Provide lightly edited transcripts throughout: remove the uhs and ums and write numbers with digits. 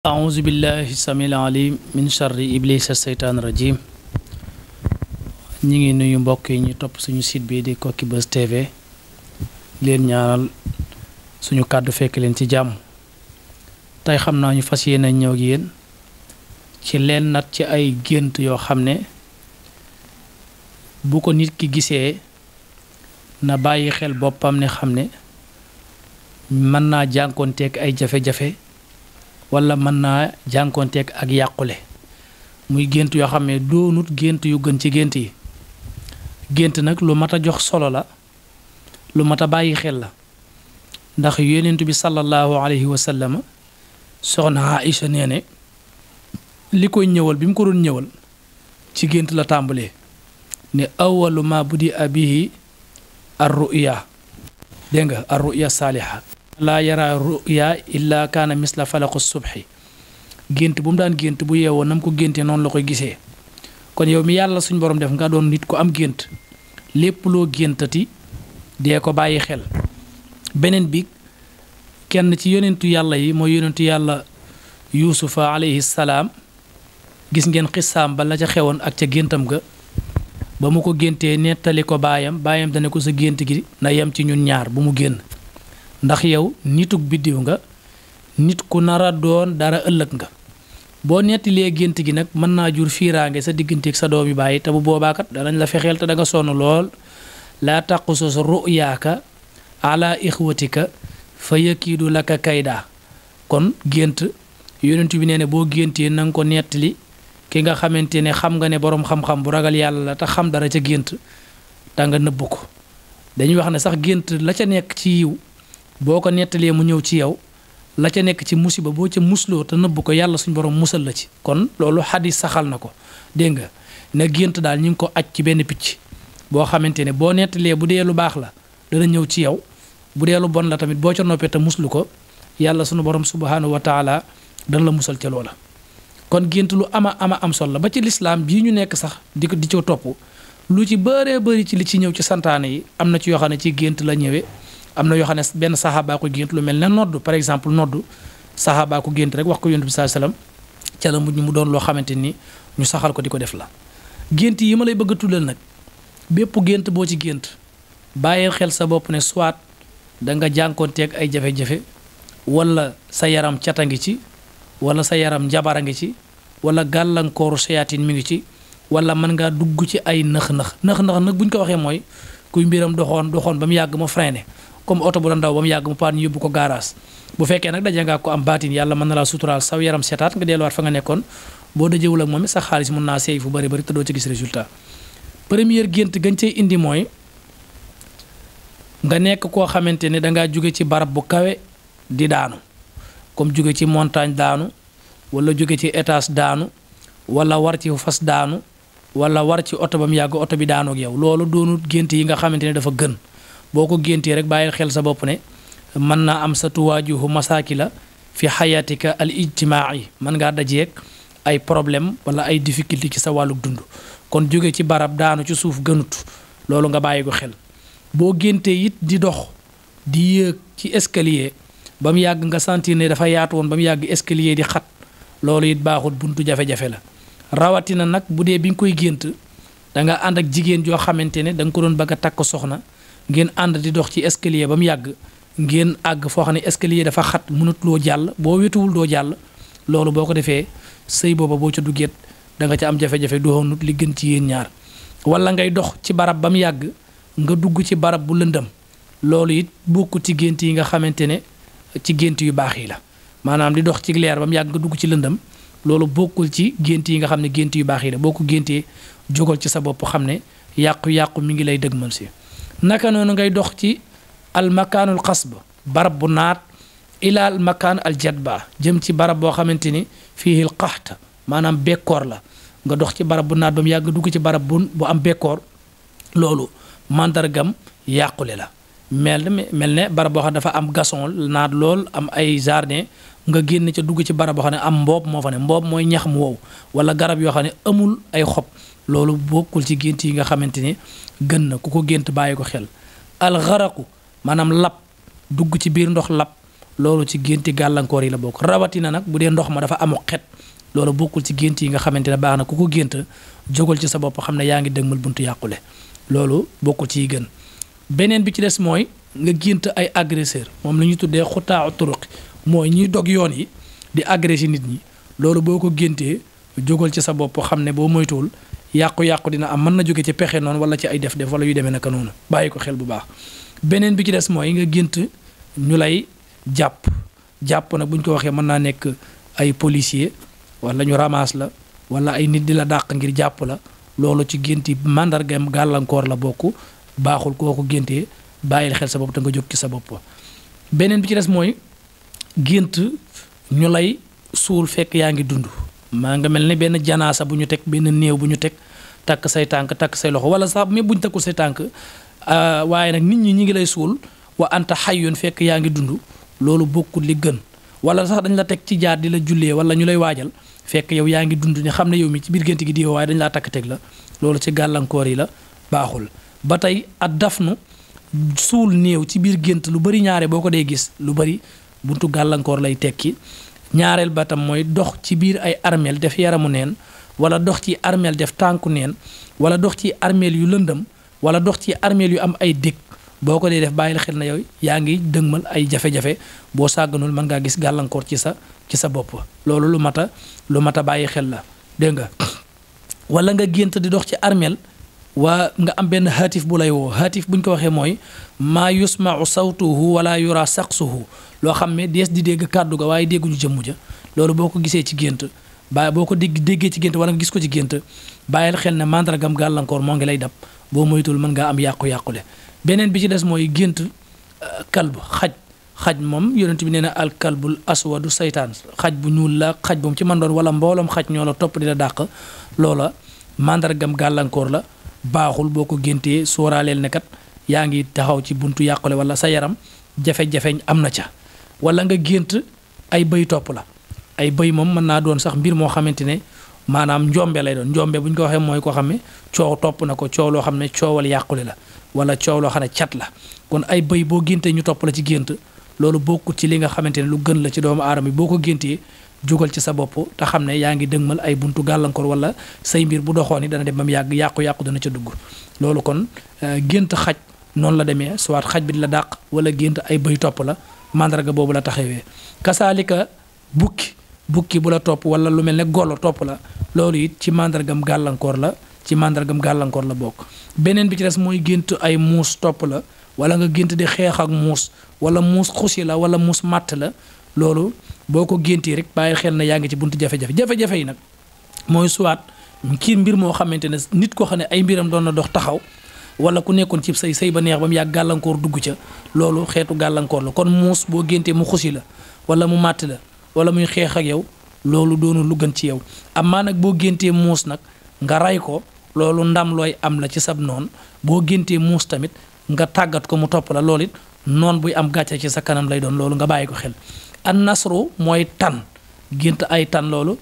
أعوذ بالله السميع العليم من شر إبليس الشيطان الرجيم ñi ngi nuyu mbokk yi ñu topp suñu site bi di Koki Buzz TV leen ñaanal suñu kàddu fekk leen ci jàmm tey xam naa ñu fas yéene ñëw ak yéen ci leen nat ci ay gént yoo xam ne bu ko nit ki gisee na bàyyi xel boppam ne xam ne mën naa jànkoonteeg ay jafe-jafe wala mën naa jànkoonteeg ak yàqule muy gént yoo xam ne doonut gént yu gën ci gént yi gént nag lu mat a jox solo la lu mat a bàyyi xel la ndax yonent bi sallallahu alayhi wa sallam soxna Aïcha nee ne li koy ñëwal bi mu ko doon ñëwal ci gént la tàmbalee ne awalu ma budi abihi ar ruya dégg nga ar ruya saaliha laa yara ruya illa kaana misla falaqu subhi gént bu mu daan gént bu yeewoo nam ko géntee noonu la koy gisee kon yow mi yàlla suñ borom def nga doon nit ko am gént lépp loo géntati dee ko bàyyi xel beneen bi kenn ci yonentu yàlla yi mooy yonentu yàlla yuusufa alayhi salaam gis ngeen xisaam ba la ca xewoon ak ca géntam ga ba mu ko géntee nettali ko baayam dana ko sa gént gi na yem ci ñun ñaar bu mu génn ndax yow nitug biddiw nga nit ku nara doon dara ëllëg nga boo nettalee gént gi nag mën naa jur fiiraange sa digganteeg sa doomi bàyyi te bu boobaakat danañ la fexeel te da nga sonn lool laa taqusus ruyaaka ala ixwatika fa yakiidu laka kayda kon gént yonent bi nee ne boo géntee na nga ko nettali ki nga xamante ne xam nga ne boroom xam-xam bu ragal yàlla la te xam dara ca gént te nga nëbb ko dañuy wax ne sax gént la ca nekk ci yiw boo ko nettalee mu ñëw ci yow la ca nekk ci musiba boo ca musloo te nëbb ko yàlla suñ borom musal la ci kon loolu xadis saxal na ko dégg nga na gént daal ñu ngi ko aj ci benn picc boo xamante ne boo nettalee bu dee lu baax la dana ñëw ci yow bu dee lu bon la tamit boo ca noppee te muslu ko yàlla suñu borom subhanahu wa taala dana la musal ca loola kon gént lu ama am solo la ba ci lislaam bii ñu nekk sax di ko topp lu ci bëree bëri ci li ci ñëw ci santaane yi am na ci yoo xam ne ci gént la ñëwee am na yoo xam ne benn saxaabaa ko gént lu mel ne nodd par exemple nodd saxaabaa ko gént rek wax ko yonent bi sallallahu alayhi wasallam ca la mujj mu doon loo xamante ni ñu saxal ko di ko def la gént yi ma lay bëgg a tuddal nag bépp gént boo ci gént bàyyil xel sa bopp ne soit da nga jànkoonteeg ay jafe-jafe wala sa yaram cata ngi ci wala sa yaram njabara ngi ci wala gàllankooru sayaatin mi ngi ci wala mën ngaa dugg ci ay nëx-nëx nag bu ñu ko waxee mooy kuy mbiram doxoon ba mu yàgg ma freiné comme oto bu la ndaw ba mu yàgg mu paan ñu yóbbu ko garage bu fekkee nag daje nga ko am baatin yàlla mën na laa suturaal saw yaram setaat nga delluwaat fa nga nekkoon boo dajewul ak moom sax xaalis mun naa seey fu bari te doo ci gis résultat première gént gañ cay indi mooy nga nekk koo xamante ne dangaa jóge ci barab bu kawe di daanu comme jóge ci montagne daanu wala jóge ci étage daanu wala war ci fas daanu wala war ci oto ba mu yàgg oto bi daanu ak yow loolu doonut gént yi nga xamante ne dafa gën boo ko géntee rek bàyyil xel sa bopp ne mën naa am sa tuwaajuhu masaakila fi xayaatika al ijtimaai mën ngaa dajeeg ay problème wala ay difficulté ci sa wàlluk dund kon jóge ci barab daanu ci suuf gënut loolu nga bàyyi ko xel boo géntee it di dox di yéeg ci escalier ba mu yàgg nga sentir ne dafa yaatu woon ba mu yàgg escalier di xat loolu it baaxut buntu jafe-jafe la rawatina nag bu dee bi nga koy gént da nga ànd ak jigéen joo xamante ne da nga ko doon bëgg a takk soxna ngeen ànd di dox ci escalier ba mu yàgg ngeen àgg foo xam ne escalier dafa xat mënatuloo jàll boo wetuwul doo jàll loolu boo ko defee sëy booba boo ca duggeet da nga ca am jafe-jafe doonut li gën ci yéen ñaar wala ngay dox ci barab ba mu yàgg nga dugg ci barab bu lëndëm loolu it bokku ci gént yi nga xamante ne ci gént yu baax yi la maanaam di dox ci leer ba mu yàgg nga dugg ci lëndëm loolu bokkul ci gént yi nga xam ne gént yu baax yi la boo ko géntee jógal ci sa bopp xam ne yàqu-yàqu mi ngi lay dëgmal si naka noonu ngay dox ci al makaanul xasb barab bu naat ila al makaan al jadba jëm ci barab boo xamante ni fiihil qaxt maanaam bekkoor la nga dox ci barab bu naat ba mu yàgg dugg ci barab bu am bekkoor loolu mandargam yàqule la mel ne barab boo xam ne dafa am gason naat lool am ay jardin nga génn ca dugg ci barab boo xam ne am mboob moo fa ne mboob mooy ñax mu wow wala garab yoo xam ne amul ay xob loolu bokkul ci gént yi nga xamante ne gën na ku ko gént bàyyi ko xel alxaraqu maanaam lab dugg ci biir ndox lab loolu ci génti gàllankoor yi la bokk rawatina nag bu dee ndox ma dafa amu xet loolu bokkul ci gént yi nga xamante ne baax na ku ko gént jógal ci sa bopp xam ne yaa ngi dëgmal buntu yàqule loolu bokkul ci yi gën beneen bi ci des mooy nga gént ay agresseur moom la ñuy tuddee xutaa turuqi mooy ñiy dog yoon yi di agressé nit ñi loolu boo ko géntee jógal ci sa bopp xam ne boo moytuwul yàqu-yàqu dina am mën na jóge ci pexe noonu wala ci ay def-def wala yu demee naka noonu bàyyi ko xel bu baax beneen bi ci des mooy nga gént ñu lay jàpp nag bu ñu ko waxee mën naa nekk ay policier wala ñu ramasse la wala ay nit di la dàq ngir jàpp la loolu ci génti màndargam gàllankoor la bokk baaxul koo ko géntee bàyyil xel sa bopp te nga jóg ci sa bopp beneen bi ci des mooy gént ñu lay suul fekk yaa ngi dund maa nga mel ne benn janaasa bu ñu teg benn néew bu ñu teg takk say tànk takk say loxo wala sax même bu ñu takkul say tànk waaye nag nit ñi ngi lay suul wa anta xayyun fekk yaa ngi dund loolu bokkul li gën wala sax dañ la teg ci jaar di la jullee wala ñu lay waajal fekk yow yaa ngi dund ni xam ne yow mi ci biir gént gi di waaye dañ laa takk teg la loolu ci gàllankoor yi la baaxul ba tey at dafnu suul néew ci biir gént lu bari ñaare boo ko dee gis lu bari buntu gàllankoor lay tekki ñaareel ba tam mooy dox ci biir ay armeel def yaramu neen wala dox ci armeel def tànku neen wala dox ci armeel yu lëndëm wala dox ci armeel yu am ay dëkk boo ko dee def bàyyil xel na yow yaa ngi dëgmal ay jafe-jafe boo sàgganul mën ngaa gis gàllankoor ci sa bopp loolu lu mat a bàyyi xel la dégg nga wala nga gént di dox ci armeel waa nga am benn haatif bu lay woo haatif bu ñu ko waxee mooy maa yusmau sawtuhu wala yura saqsuhu loo xam ne dees di dégg kàddu ga waaye dégguñu jëmmu ja loolu boo ko gisee ci gént boo ko déggee ci gént wala nga gis ko ci gént bàyyil xel ne mandargam gàllankoor moo ngi lay dab boo moytul mën ngaa am yàqu-yàqule beneen bi ci des mooy gént kalb xaj moom yonent bi nee na al kalbul aswadu saytaan xaj bu ñuul la xaj bu mu ci mën doon wala mbooloom xaj ñoo la topp di la dàq loola mandargam gàllankoor la baaxul boo ko géntee sóoraaleel ne kat yaa ngi taxaw ci buntu yàqule wala sa yaram jafe-jafeñ am na ca wala nga gént ay bëy topp la ay bëy moom mën naa doon sax mbir moo xamante ne maanaam njombe lay doon njombe bu ñu ko waxee mooy ko xam ne coow topp na ko coow loo xam ne coowal yàqule la wala coow loo xam ne cat la kon ay bëy boo géntee ñu topp la ci gént loolu bokkut ci li nga xamante ne lu gën la ci doomu aadama yi boo ko géntee jógal ci sa bopp te xam ne yaa ngi dëgmal ay buntu gàllankoor wala say mbir bu doxoon ni dana dem ba mu yàgg yàqu-yàqu dana ca dugg loolu kon gént xaj noonu la demee soit xaj bi di la dàq wala gént ay bëy topp la mandarga boobu la taxawee kasaalika bukki bu la topp wala lu mel ne golo topp la loolu it ci mandargam gàllankoor la bokk beneen bi ci des mooy gént ay muus topp la wala nga gént di xeex ak muus wala muus xusi la wala muus màtt la loolu boo ko géntee rek bàyyi xel na yaa ngi ci buntu jafe-jafe yi nag mooy soit kii mbir moo xamante ne nit ko xam ne ay mbiram doon na dox taxaw wala ku nekkoon ci say ba neex ba mu yàgg gàllankoor dugg ca loolu xeetu gàllankoor la kon muus boo géntee mu xusi la wala mu màtt la wala muy xeex ak yow loolu doonul lu gën ci yow amaa nag boo géntee muus nag nga ray ko loolu ndam looy am la ci sab noon boo géntee muus tamit nga tàggat ko mu topp la loolu it noon buy am gàcce ci sa kanam lay doon loolu nga bàyyi ko xel an nasru mooy tan gént ay tan loolu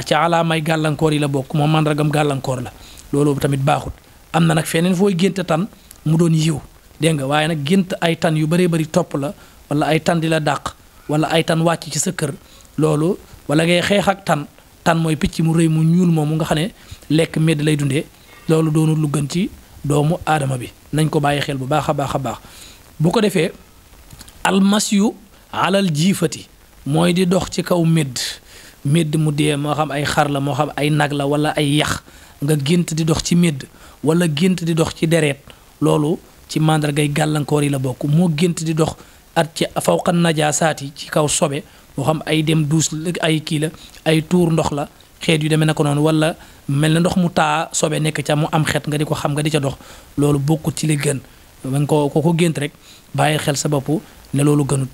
ci alaamay gàllankoor yi la bokk moom mandargam gàllankoor la loolu tamit baaxut am na nag feneen fooy gént tan mu doon yiw dégg nga waaye nag gént ay tan yu bëree bëri topp la wala ay tan di la dàq wala ay tan wàcc ci sa kër loolu wala ngay xeex ak tan mooy picc mu rëy mu ñuul moomu nga xam ne lekk medd lay dundee loolu doonul lu gën ci doomu aadama bi nañ ko bàyyi xel bu baax a baax bu ko defee almasyu alal jiifati mooy di dox ci kaw médd mu dee moo xam ay xar la moo xam ay nag la wala ay yax nga gént di dox ci médd wala gént di dox ci dereet loolu ci màndargay gàllankoor yi la bokk moo gént di dox at ci fawqa najaasaati ci kaw sobe moo xam ay dem duus ay kii la ay tuur ndox la xeet yu demee na ko noonu wala mel na ndox mu taa sobe nekk ca mu am xet nga di ko xam nga di ca dox loolu bokkut ci li gën nga ko gént rek bàyyi xel sa bopp ne loolu gënut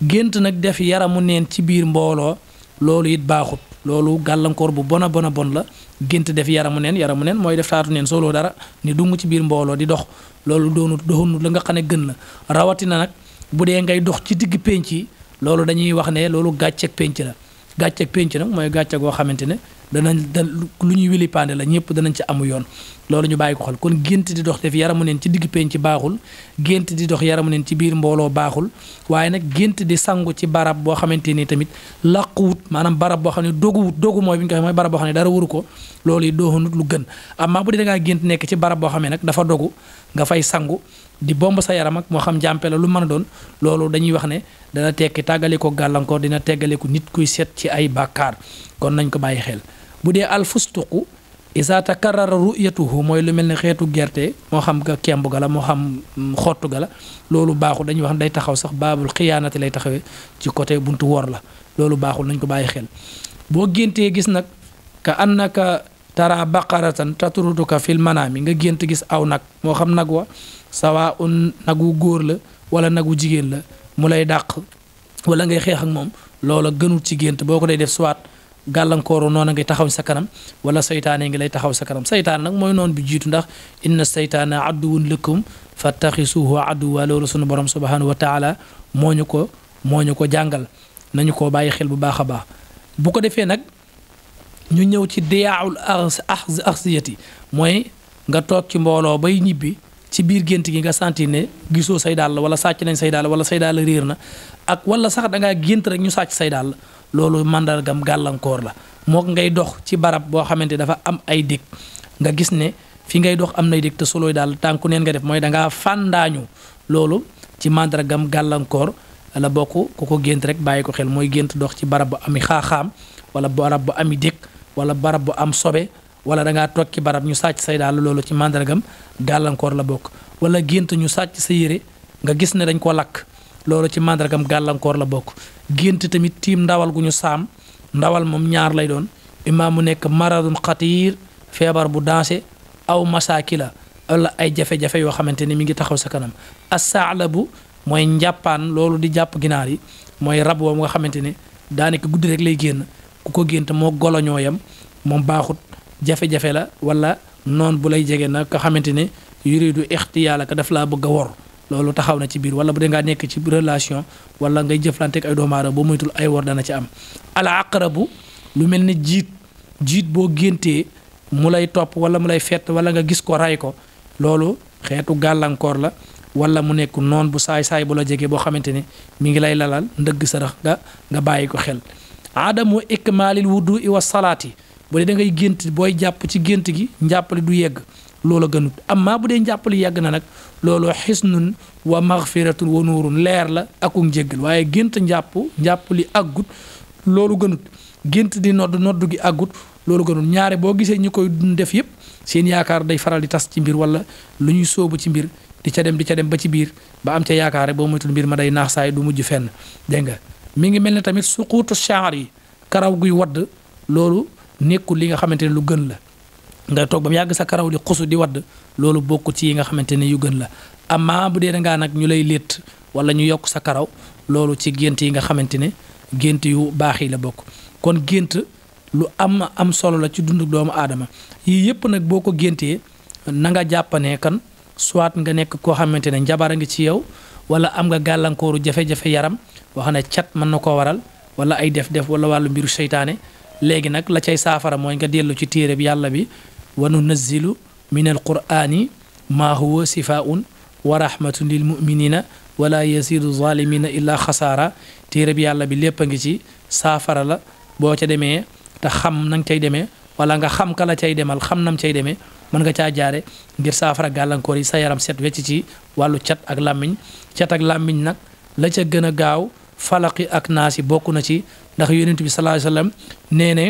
gént nag def yaramu neen ci biir mbooloo loolu it baaxut loolu gàllankoor bu bon la gént def yaramu neen mooy def taatu neen sooloo dara ni dung ci biir mbooloo di dox loolu doonut la nga xam ne gën la rawatina nag bu dee ngay dox ci digg pénc yi loolu dañuy wax ne loolu gàcceeg pénc la gàcceeg pénc nag mooy gàcce goo xamante ne lu ñuy wili pande la ñëpp danañ ci amu yoon loolu ñu bàyyi ko xel kon gént di dox def yaramu neen ci digg penc baaxul gént di dox yaramu neen ci biir mbooloo baaxul waaye nag gént di sangu ci barab boo xamante ni tamit laquwut maanaam barab boo xam ne dogu mooy bi ñu ko xam mooy barab boo xam ne dara waru ko loolu yi doonut lu gën amma bu dee da ngaa gént nekk ci barab boo xam ne nag dafa dogu nga fay sangu di bomb sa yaram ak moo xam jàmpe la lu mën a doon loolu dañuy wax ne dana tekki tàggale ko gàllankoor dina teggale ko nit kuy set ci ay bàkkaar kon nañ ko bàyyi xel bu dee alfustuqu isa takarrara ru'yatuhu mooy lu mel ne xeetu gerte moo xam nga kemb ga la moo xam xottu ga la loolu baaxul dañuy wax ne day taxaw sax baabul xiyaanati lay taxawee ci côté buntu wor la loolu baaxul nañ ko bàyyi xel boo géntee gis nag ka annaka tara baqaratan tatruduka fil manaami nga gént gis aw nag moo xam nag wa sawa un nagu góor la wala nagu jigéen la mu lay dàq wala ngay xeex ak moom loola gënul ci gént boo ko day def soit gàllankooru noonu ngay taxaw sa kanam wala saytaane ngi lay taxaw sa kanam saytaan nag mooy noonu bi jiitu ndax inna saytaana aduwun lakum fattaxisuhu aduwa loolu sunu borom subhanahu wa taala moo ñu ko jàngal nañu ko bàyyi xel bu baax a baax bu ko defee nag ñu ñëw ci diyaaul axsiyati mooy nga toog ci mbooloo bay ñibbi ci biir gént gi nga sentir ne gisoo say dàll wala sàcc nañ say dàll wala say dàll réer na ak wala sax da ngaa gént rek ñu sàcc say dàll loolu màndargam gàllankoor la moo ngay dox ci barab boo xamante dafa am ay dég nga gis ne fi ngay dox am nay dég te solooy daal tànku neen nga def mooy dangaa fàndaañu loolu ci màndargam gàllankoor la bokk ku ko gént rek bàyyi ko xel mooy gént dox ci barab bu ami xaaxaam wala barab bu ami dég wala barab bu am sobe wala da ngaa toog ci barab ñu sàcc say daal loolu ci màndargam gàllankoor la bokk wala gént ñu sàcc sa yére nga gis ne dañ ko lakk loolu ci màndargam gàllankoor la bokk gént tamit tiim ndawal gu ñu saam ndawal moom ñaar lay doon imaam mu nekk maradun xatiir feebar bu dansé aw masaakila wala ay jafe-jafe yoo xamante ni mi ngi taxaw sa kanam as-saalabu mooy njàppaan loolu di jàpp ginaar yi mooy rab woo nga xamante ne daanaka guddi rek lay génn ku ko gént moo goloñoo yam moom baaxut jafe-jafe la wala noon bu lay jege nag nga xamante ne yuridu ixtiyaala ka daf laa bëgg a wor loolu taxaw na ci biir wala bu dee ngaa nekk ci relation wala ngay jëflanteek ay doomu aadama boo moytul ay wor dana ci am al aqrabu lu mel ni jiit boo géntee mu lay topp wala mu lay fett wala nga gis ko ray ko loolu xeetu gàllankoor la wala mu nekk noon bu saay-saay bu la jege boo xamante ne mi ngi lay lalal ndëgg sarax nga bàyyi ko xel adamu ikmaalil wudu wa salaati bu dee da ngay gént booy jàpp ci gént gi njàppali du yegg loola gënut amma bu dee njàppali yegg na nag loolu xisnun wa maxfiratun wa nuurun leer la akuk njéggal waaye gént njàppali àggut loolu gënut gént di nodd gi àggut loolu gënut ñaare boo gisee ñi koy def yëpp seen yaakaar day faral di tas ci mbir wala lu ñuy sóobu ci mbir di ca dem ba ci biir ba am ca yaakaar rek boo moytul mbir ma day naax saay du mujj fenn dégg nga mi ngi mel ne tamit suquutu shaar yi karaw guy wadd loolu nekkul li nga xamante ne lu gën la nga toog ba mu yàgg sa karaw di xusu di wadd loolu bokku ci yi nga xamante ne yu gën la amma bu dee da ngaa nag ñu lay létt wala ñu yokk sa karaw loolu ci gént yi nga xamante ne gént yu baax yi la bokk kon gént lu am solo la ci dundu doomu aadama yii yëpp nag boo ko géntee na nga jàppanee kan soit nga nekk koo xamante ne njabar a ngi ci yow wala am nga gàllankooru jafe-jafe yaram wax ne cat mën na koo waral wala ay def-def wala wàllu mbiru seytaane léegi nag la cay saafara mooy nga dellu ci téere bi yàlla bi wa nunazzilu min alqur'ani maa huwa sifaun wa rahmatun lil muminina wala yasidu zalimina illa xasaara téere bi yàlla bi lépp a ngi ci saafara la boo ca demee te xam nanga cay demee wala nga xam ka la cay demal xam nam cay demee mën nga caa jaare ngir saafara gàllankoor yi sa yaram set wecc ci wàllu cat ak làmmiñ nag la ca gën a gaaw falaqi ak naas yi bokk na ci ndax yonent bi sallallahu alayhi wasallam nee ne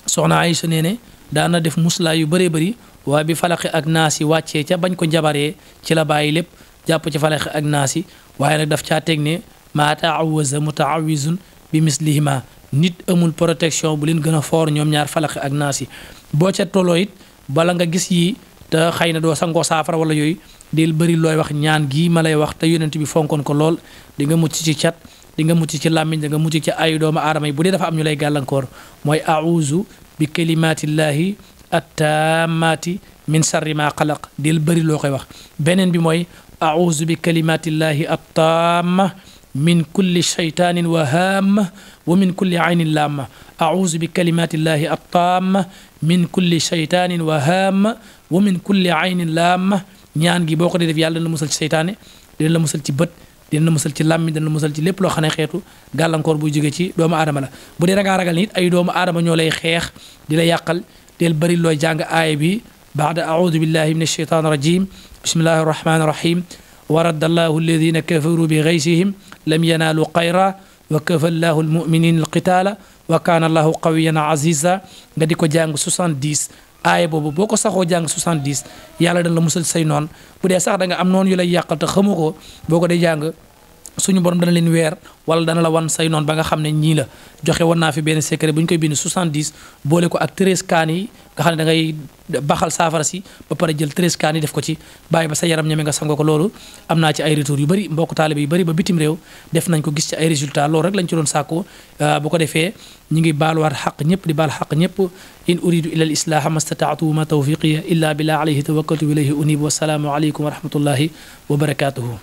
soxna Aïcha nee ne daana def muslaa yu bëree bëri waaye bi falaqi ak naas yi wàccee ca bañ ko njabaree ci la bàyyi lépp jàpp ci falaqi ak naas yi waaye nag daf caa teg ne maa taawaza mutaawizun bi mislihima nit amul protection bu leen gën a foor ñoom ñaar falaqi ak naas yi boo ca tolloo it bala nga gis yi te xëy na doo sangoo saafara wala yooyu del bëri looy wax ñaan gii ma lay wax te yonent bi fonkoon ko lool di nga mucc ci cat di nga mucc ci làmmiñ di nga mucc ci ayu doomu aadama yi bu dee dafa am ñu lay gàllankoor mooy auzu bi kalimatillahi attaamati min sarri ma xalaq del bëri loo koy wax beneen bi mooy auzu bi kalimatillahi attaama min kulli shaytanin wa haama wa min kulli aynin laamma auzu bi kalimatillahi attaamma min kulli shaytanin wa haamma wa min kulli aynin laamma ñaan gi boo ko dee def yàlla dina la musal ci seytaane dina la musal ci bët dina la musal ci làmmiñ dina la musal ci lépp loo xam ne xeetu gàllankoor buy jóge ci doomu aadama la bu dee da ngaa ragal nit ay doomu aadama ñoo lay xeex di la yàqal del bëri looy jàng aaya bi baada audu billahi min alsheytan irajim bismillahi arrahmani irrahim wa radda allahu alladina kafaru bi gaysihim lam yanaalu xayra wa kafa allahu almuminin alqitaala wa kaana allahu qawiyan aziza nga di ko jàng 70 aaya boobu boo ko saxoo jàng 70 yàlla dana la musal say noon bu dee sax da nga am noonu yu lay yàqal te xamu ko boo ko dee jàng suñu borom dana leen weer wala dana la wan say noon ba nga xam ne ñii la joxe woon naa fi benn secret bu ñu koy bind 70 boole ko ak 13 kaan yi nga xam ne da ngay baxal saafara si ba pare jël 13 kaan yi def ko ci bàyyi ba sa yaram ñeme nga sangoo ko loolu am naa ci ay retour yu bëri mbokk taalibe yu bëri ba bitim réew def nañ ko gis ci ay résultats loolu rek lañ ci doon sàkku bu ko defee ñi ngi baaluwaat xaq ñëpp di baal xaq ñëpp in uridu illa al islaha ma stataatu ma tawfiqiya illa billah alayhi tawakkaltu ilayhi unib wasalaamu aleykum wa rahmatullahi wa barakatuhu